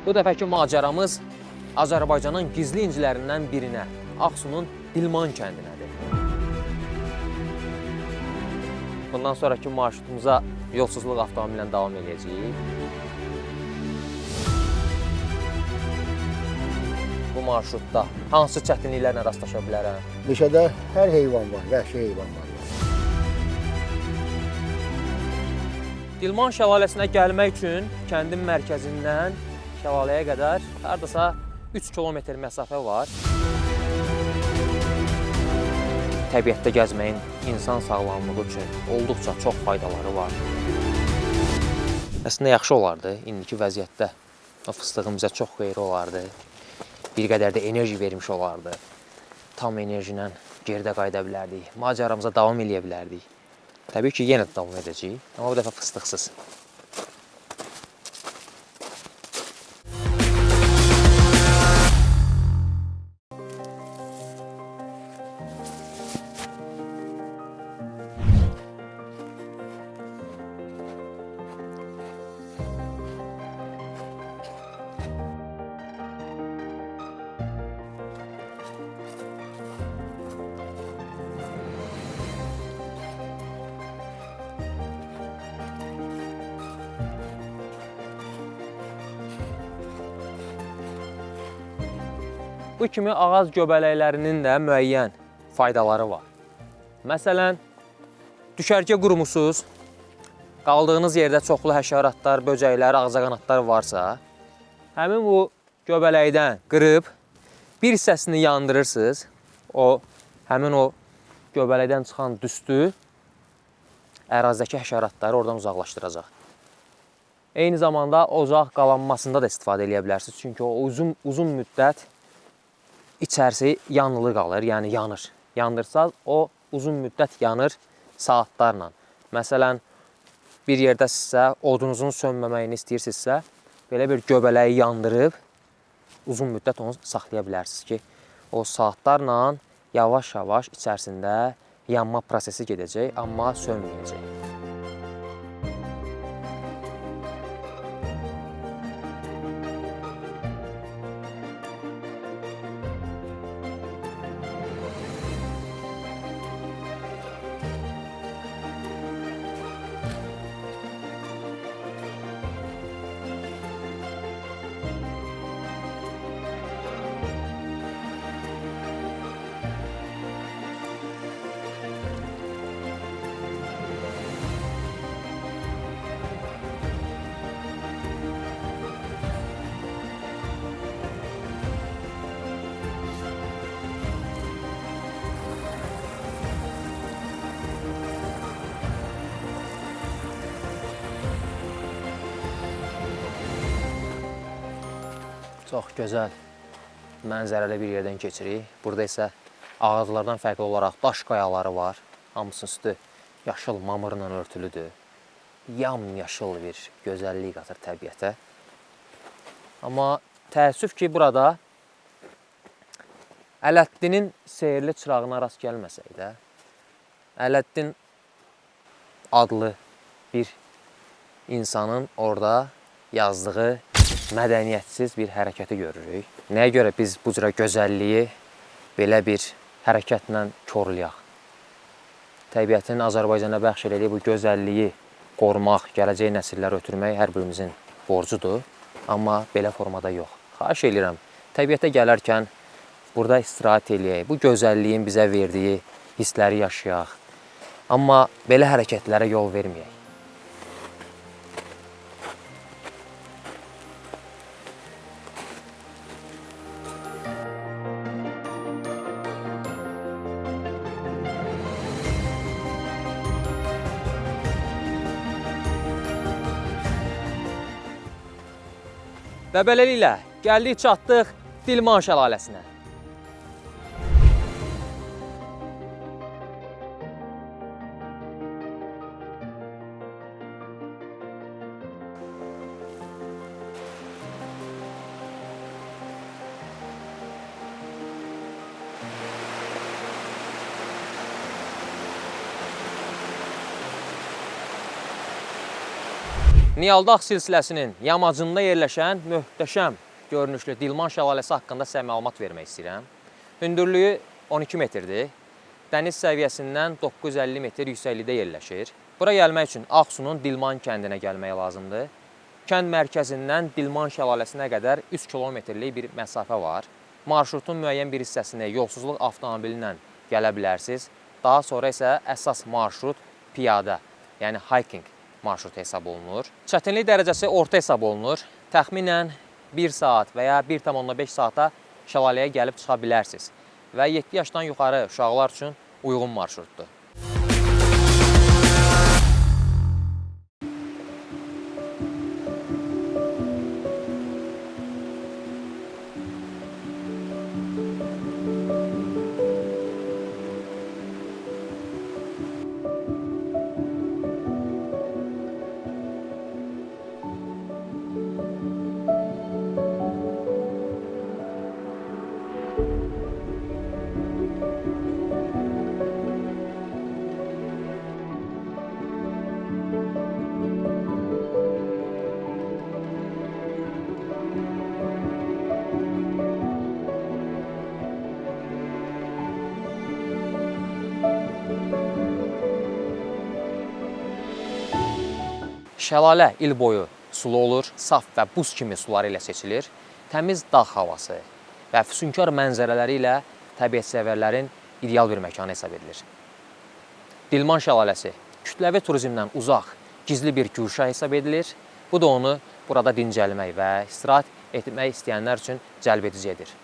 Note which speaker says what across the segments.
Speaker 1: Bu dəfəki macəramız Azərbaycanın gizli incilərindən birinə, Ağsunun Dilman kəndinədir. Bundan sonraki marşrutumuza yolsuzluq avtomobillə davam eləyəcəyik. Bu marşrutda hansı çətinliklərlə rastlaşa bilərəm?
Speaker 2: Meşədə hər heyvan var, vəhşi heyvan var.
Speaker 1: Dilman şəlaləsinə gəlmək üçün kəndin mərkəzindən şəlaləyə qədər hardasa 3 kilometr məsafə var. Təbiətdə gəzməyin insan sağlamlığı üçün olduqca çox faydaları var. Əslində yaxşı olardı indiki vəziyyətdə. O fıstığın bizə çox xeyri olardı. Bir qədər də enerji vermiş olardı. Tam enerji ilə geridə qayıda bilərdik. Macəramıza davam eləyə bilərdik. Təbii ki, yenə də davam edəcəyik, amma bu dəfə fıstıqsız. Bu kimi ağac göbələklərinin də müəyyən faydaları var. Məsələn, düşərgə qurmusunuz, qaldığınız yerdə çoxlu həşəratlar, böcəklər, ağcaqanadlar varsa, həmin bu göbələkdən qırıb bir hissəsini yandırırsınız. O, həmin o göbələkdən çıxan düstü ərazidəki həşəratları oradan uzaqlaşdıracaq. Eyni zamanda ocaq qalanmasında da istifadə eləyə bilərsiniz. Çünki o uzun müddət içərisi yanılı qalır, yəni yanır. Yandırsaz o uzun müddət yanır saatlarla. Məsələn, bir yerdəsinizsə, odunuzun sönməməyini istəyirsinizsə, belə bir göbələyi yandırıb uzun müddət onu saxlaya bilərsiniz ki, o saatlarla yavaş-yavaş içərisində yanma prosesi gedəcək, amma sönməyəcək. Çox gözəl mənzərəli bir yerdən keçirik. Burada isə ağaclardan fərqli olaraq daş qayaları var. Hamısının üstü yaşıl mamırla örtülüdür. Yam-yaşıl bir gözəllik qatır təbiətə. Amma təəssüf ki, burada Ələddinin sehirli çırağına rast gəlməsək də, Ələddin adlı bir insanın orada yazdığı mədəniyyətsiz bir hərəkəti görürük. Nəyə görə biz bu cürə gözəlliyi belə bir hərəkətlə korlayaq? Təbiətin Azərbaycana bəxş elədiyi bu gözəlliyi qorumaq, gələcək nəsillərə ötürmək hər birimizin borcudur. Amma belə formada yox. Xahiş eləyirəm, təbiətə gələrkən burada istirahət eləyək, bu gözəlliyin bizə verdiyi hissləri yaşayaq. Amma belə hərəkətlərə yol verməyək. Və beləliklə, gəldik çatdıq Dilman şəlaləsinə. Niyaldağ silsiləsinin yamacında yerləşən möhtəşəm görünüşlü Dilman şəlaləsi haqqında sizə məlumat vermək istəyirəm. Hündürlüyü 12 metrdir. Dəniz səviyyəsindən 950 metr yüksəklikdə yerləşir. Bura gəlmək üçün Ağsunun Dilman kəndinə gəlmək lazımdır. Kənd mərkəzindən Dilman şəlaləsinə qədər 3 kilometrlik bir məsafə var. Marşrutun müəyyən bir hissəsini yolsuzluq avtomobili ilə gələ bilərsiniz. Daha sonra isə əsas marşrut piyada, yəni hiking marşrutu hesab olunur. Çətinlik dərəcəsi orta hesab olunur. Təxminən 1 saat və ya 1,5 saata şəlaləyə gəlib çıxa bilərsiniz. Və 7 yaşdan yuxarı uşaqlar üçün uyğun marşrutdur. Şəlalə il boyu sulu olur, saf və buz kimi suları ilə seçilir. Təmiz dağ havası və füsunkar mənzərələri ilə təbiətsevərlərin ideal bir məkanı hesab edilir. Dilman şəlaləsi kütləvi turizmdən uzaq, gizli bir guşə hesab edilir. Bu da onu burada dincəlmək və istirahət etmək istəyənlər üçün cəlb edici edir.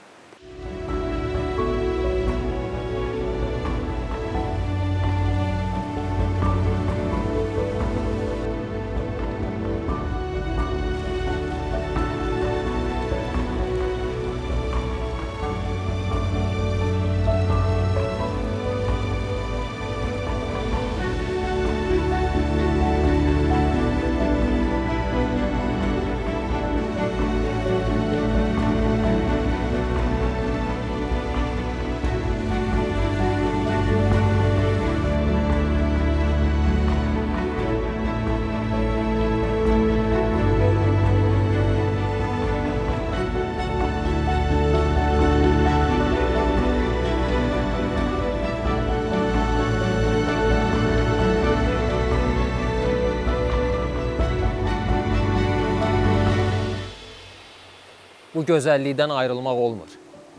Speaker 1: Bu gözəllikdən ayrılmaq olmur.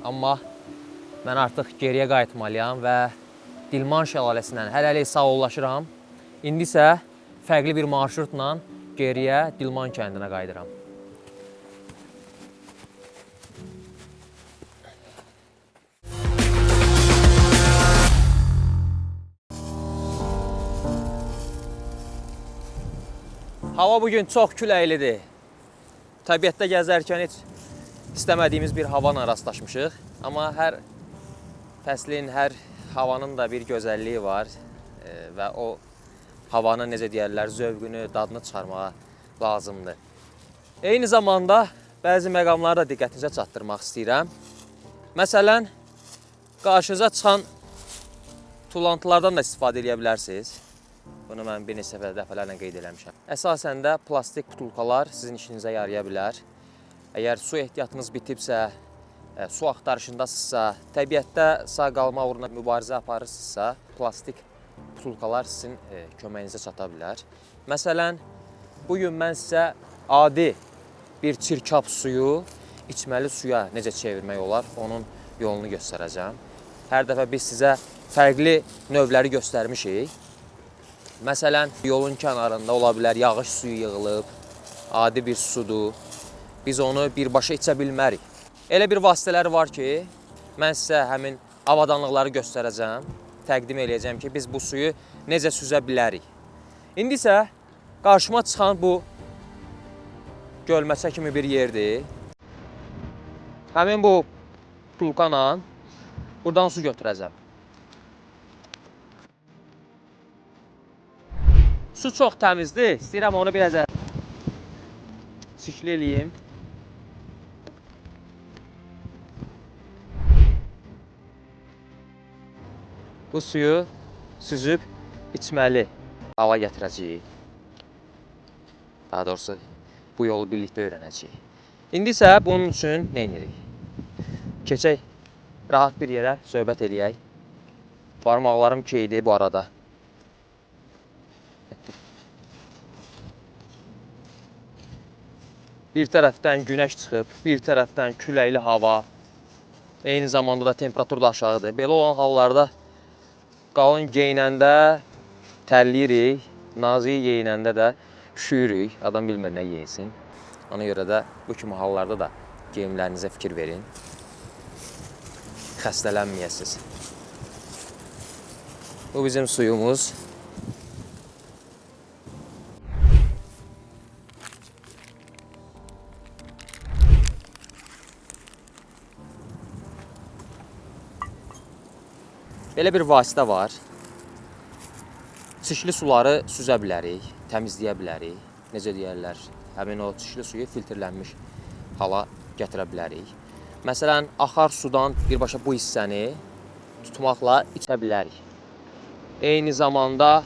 Speaker 1: Amma mən artıq geriyə qayıtmalıyam və Dilman şəlaləsindən hələlik sağollaşıram. İndi isə fərqli bir marşrutla geriyə Dilman kəndinə qayıdıram. Hava bugün çox küləklidir. Təbiətdə gəzərkən heç istəmədiyimiz bir havanla rastlaşmışıq. Amma hər fəslin, hər havanın da bir gözəlliyi var və o havanın, necə deyərlər, zövqünü, dadını çıxarmağa lazımdır. Eyni zamanda bəzi məqamları da diqqətinizə çatdırmaq istəyirəm. Məsələn, qarşınıza çıxan tullantılardan da istifadə edə bilərsiniz. Bunu mən bir neçə dəfələrlə qeyd eləmişəm. Əsasən də plastik butulkalar sizin işinizə yaraya bilər. Əgər su ehtiyatınız bitibsə, su axtarışındasınızsa, təbiətdə sağ qalma uğruna mübarizə aparırsınızsa, plastik butulkalar sizin köməyinizə çata bilər. Məsələn, bugün mən sizə adi bir çirkab suyu içməli suya necə çevirmək olar, onun yolunu göstərəcəm. Hər dəfə biz sizə fərqli növləri göstərmişik. Məsələn, yolun kənarında ola bilər yağış suyu yığılıb, adi bir sudur. Biz onu birbaşa içə bilmərik. Elə bir vasitələr var ki, mən sizə həmin avadanlıqları göstərəcəm, təqdim eləyəcəm ki, biz bu suyu necə süzə bilərik. İndi isə qarşıma çıxan bu gölməçə kimi bir yerdir. Həmin bu tulkanla buradan su götürəcəm. Su çox təmizdir. İstəyirəm onu biraz çikli eləyim. Bu suyu süzüb içməli hala gətirəcəyik. Daha doğrusu bu yolu birlikdə öyrənəcəyik. İndi isə bunun üçün nə edirik? Keçək rahat bir yerə söhbət eləyək. Barmaqlarım keydi bu arada. Bir tərəfdən günəş çıxıb, bir tərəfdən küləkli hava. Eyni zamanda da temperatur da aşağıdır. Belə olan hallarda qalın geyinəndə tərləyirik, nazik geyinəndə də üşüyürük. Adam bilmir nə geyinsin. Ona görə də bu kimi hallarda da geyimlərinizə fikir verin. Xəstələnməyəsiniz. Bu bizim suyumuz. Belə bir vasitə var. Çirkli suları süzə bilərik, təmizləyə bilərik. Necə deyərlər, həmin o çirkli suyu filtrlənmiş hala gətirə bilərik. Məsələn, axar sudan birbaşa bu hissəni tutmaqla içə bilərik. Eyni zamanda,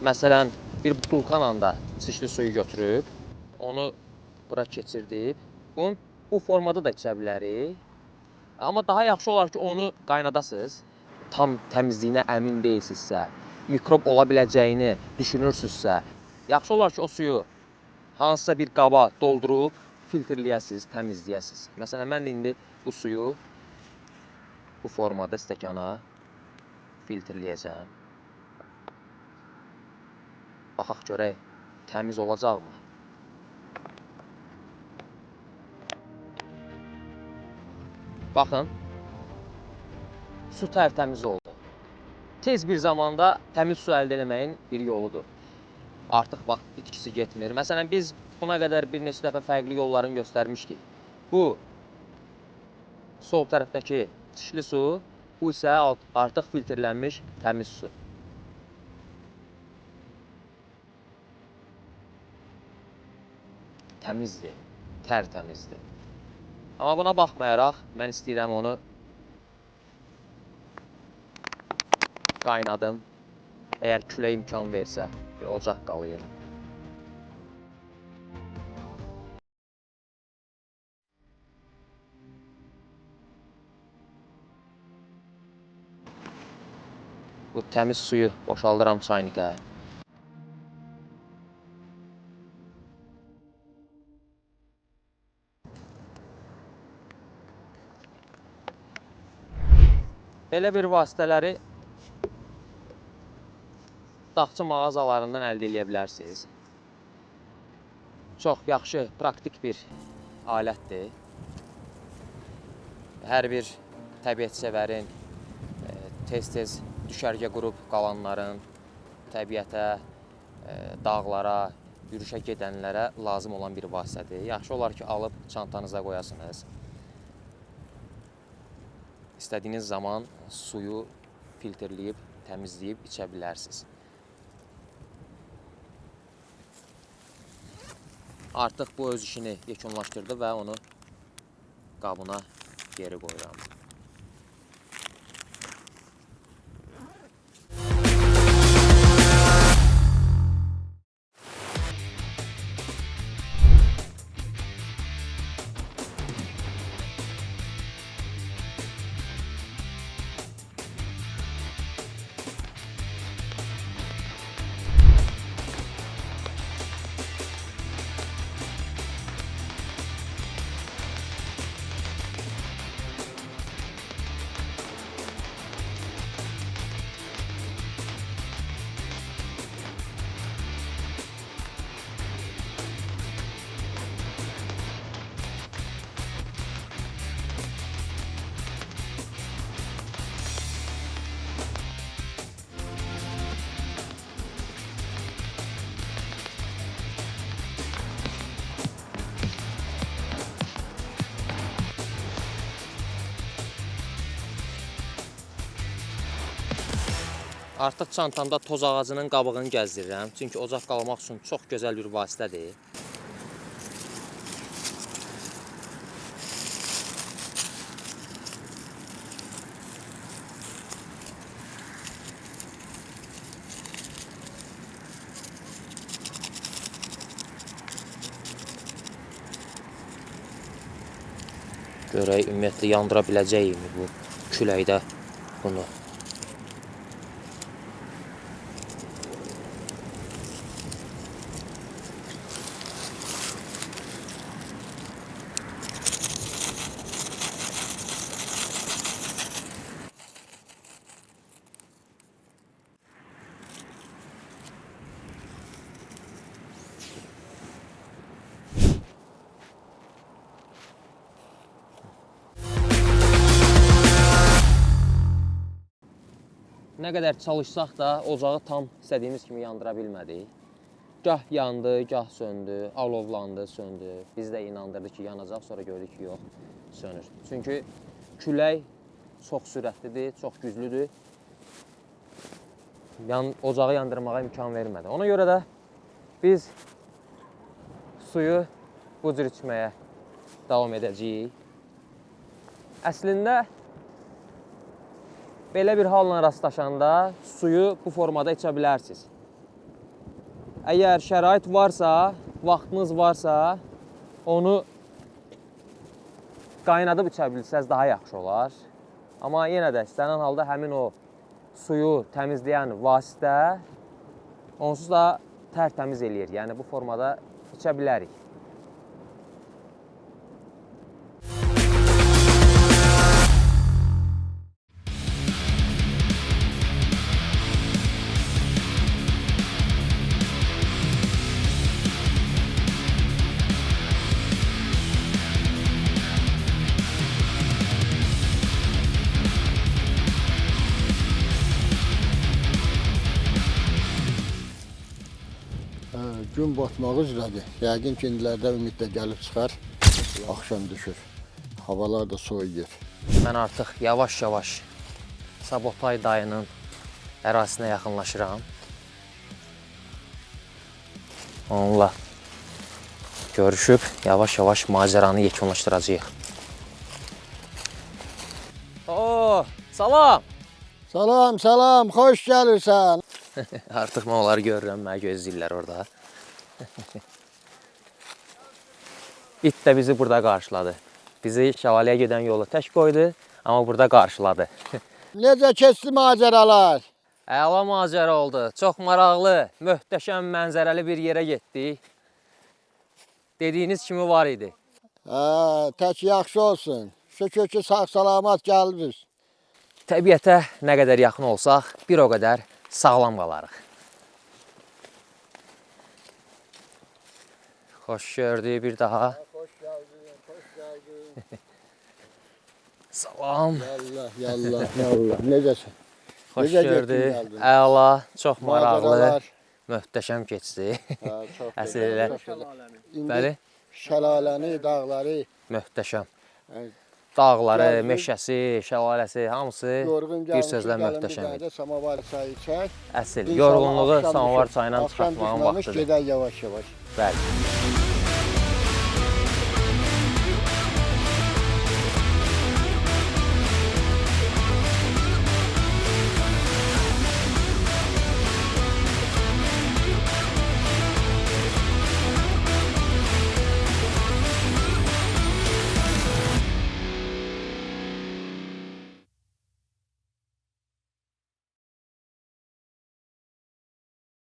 Speaker 1: məsələn, bir butulkanla da çirkli suyu götürüb, onu bura keçirdib, bunu bu formada da içə bilərik. Amma daha yaxşı olar ki, onu qaynadasınız. Tam təmizliyinə əmin deyilsinizsə, mikrob ola biləcəyini düşünürsünüzsə, yaxşı olar ki, o suyu hansısa bir qaba doldurub filtrləyəsiniz, təmizləyəsiniz. Məsələn, mən də indi bu suyu bu formada stəkana filtrləyəcəm. Baxaq görək, təmiz olacaqmı? Baxın, su tərtəmiz oldu. Tez bir zamanda təmiz su əldə eləməyin bir yoludur. Artıq vaxt itkisi getmir. Məsələn, biz buna qədər bir neçə dəfə fərqli yollarını göstərmişdik. Bu, sol tərəfdəki çirkli su, bu isə artıq filtrlənmiş təmiz su. Təmizdir, tərtəmizdir. Amma buna baxmayaraq, mən istəyirəm onu qaynadım. Əgər külək imkan versə, bir ocaq qalayım. Bu təmiz suyu boşaldıram çaynikə. Belə bir vasitələri dağçı mağazalarından əldə eləyə bilərsiniz. Çox yaxşı, praktik bir alətdir. Hər bir təbiətsevərin, tez-tez düşərgə qurub qalanların, təbiətə, dağlara, yürüşə gedənlərə lazım olan bir vasitədir. Yaxşı olar ki, alıb çantanıza qoyasınız. İstədiyiniz zaman suyu filtrləyib, təmizləyib içə bilərsiniz. Artıq bu öz işini yekunlaşdırdı və onu qabına geri qoyuram. Artıq çantamda toz ağacının qabığını gəzdirirəm. Çünki ocaq qalamaq üçün çox gözəl bir vasitədir. Görək ümumiyyətlə yandıra biləcəyikmi bu küləkdə bunu. Nə qədər çalışsaq da ocağı tam istədiyimiz kimi yandıra bilmədik. Gah yandı, gah söndü, alovlandı, söndü. Biz də inandırdı ki, yanacaq, sonra gördük ki, yox, sönür. Çünki külək çox sürətlidir, çox güclüdür. Ocağı yandırmağa imkan vermədi. Ona görə də biz suyu bu cür içməyə davam edəcəyik. Əslində, belə bir halla rastlaşanda suyu bu formada içə bilərsiniz. Əgər şərait varsa, vaxtınız varsa, onu qaynadıb içə bilsəz daha yaxşı olar. Amma yenə də istənilən halda həmin o suyu təmizləyən vasitə onsuz da tərtəmiz eləyir. Yəni bu formada içə bilərik.
Speaker 2: Gün batmaq üzrədir. Yəqin ki, indilərdə ümid də gəlib çıxar. Axşam düşür. Havalar da soyuyur.
Speaker 1: Mən artıq yavaş-yavaş Sabotay dayının ərazisinə yaxınlaşıram. Onunla görüşüb yavaş-yavaş macəranı yekunlaşdıracağıq. Oo, salam!
Speaker 2: Salam, salam, xoş gəlirsən.
Speaker 1: Artıq mən onları görürəm, mənə gözləyirlər orada. İt də bizi burada qarşıladı. Bizi şəlaləyə gedən yolu tək qoydu, amma burada qarşıladı.
Speaker 2: Necə keçdi macəralar?
Speaker 1: Əla macəra oldu. Çox maraqlı, möhtəşəm mənzərəli bir yerə getdik. Dediyiniz kimi var idi.
Speaker 2: Hə, tək yaxşı olsun. Şükür ki, sağ-salamat gəldiniz.
Speaker 1: Təbiətə nə qədər yaxın olsaq, bir o qədər sağlam qalarıq. Xoş gördük bir daha.
Speaker 2: Xoş gəldin, xoş gəldin.
Speaker 1: Salam.
Speaker 2: Yallah, yallah, yallah. Necəsən?
Speaker 1: Xoş
Speaker 2: Necə getdin,
Speaker 1: gördük.
Speaker 2: gəldin?
Speaker 1: Əla, çox maraqlı,
Speaker 2: Macəralar.
Speaker 1: möhtəşəm keçdi.
Speaker 2: Hə, çox
Speaker 1: Əsl elə.
Speaker 2: çox gözəl. İndi
Speaker 1: Bəli,
Speaker 2: şəlaləni, dağları,
Speaker 1: möhtəşəm.
Speaker 2: Hə,
Speaker 1: Dağları,
Speaker 2: Gəldik.
Speaker 1: meşəsi, şəlaləsi, hamısı
Speaker 2: yorğun
Speaker 1: bir
Speaker 2: gəlmişik,
Speaker 1: sözlə
Speaker 2: gəlin bir
Speaker 1: möhtəşəm
Speaker 2: dənə
Speaker 1: idi.
Speaker 2: də samovar çayı içək.
Speaker 1: Əsl
Speaker 2: İnşallah
Speaker 1: yorğunluğu
Speaker 2: axşam
Speaker 1: samovar
Speaker 2: düşür.
Speaker 1: çayından
Speaker 2: Axşam
Speaker 1: çıxartmağın
Speaker 2: düşməmiş
Speaker 1: vaxtıdır.
Speaker 2: gedək yavaş-yavaş.
Speaker 1: Bəli.